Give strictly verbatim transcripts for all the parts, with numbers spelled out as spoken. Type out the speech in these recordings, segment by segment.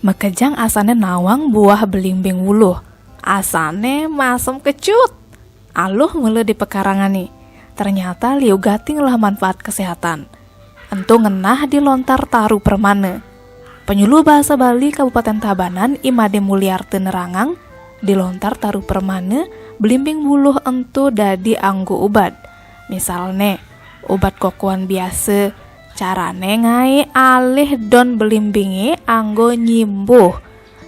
Makejang asané nawang buah belimbing wuluh. Asané masem kecut. Aluh mula dipakarangané. Ternyata liu gati ngelah manfaat kesehatan. Ento ngenah di lontar Taru Permana. Penyuluh Bahasa Bali Kabupaten Tabanan I Made Mulyarta nerangang, di lontar Taru Permana, belimbing wuluh ento dadi anggo ubat. Misalné, ubat kokoan biasa, carané ngaé alih don belimbingé anggo nyimbuh.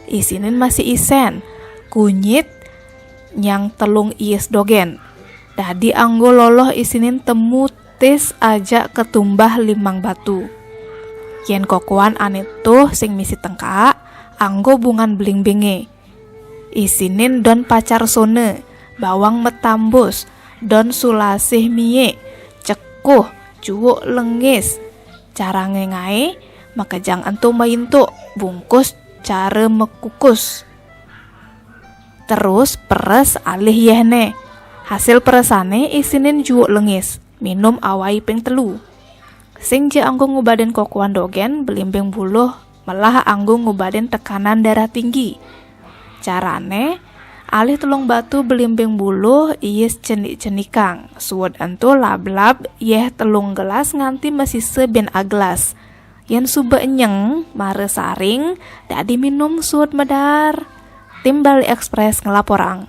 Isinin masih isén, kunyit nyang telung iis dogén. Dadi anggo loloh isinin temu tis ajak ketumbah limang batu. Yén kokoan ané tuh sing misi tengkak, anggo bungan belimbingé. Isinin don pacar sona, bawang metambus, don sulasih miik, cekuh, juuk lengis. Carané ngaé, makejang ento maintuk, bungkus cara mekukus. Terus peres alih yéhné. Hasil peresané isinin juuk lengis, minum awai ping telu. Sing ja anggo ngubadin kokoan dogén, belimbing wuluh, melah anggo ngubadin tekanan darah tinggi. Carané, alih telung batu belimbing wuluh iis cenik-cenikang. Suud ento lab-lab yéh telung gelas nganti masisa bin agelas. Yén suba enyeng, mara saring, dadi minum suud medar. Tim Bali Express ngelaporang.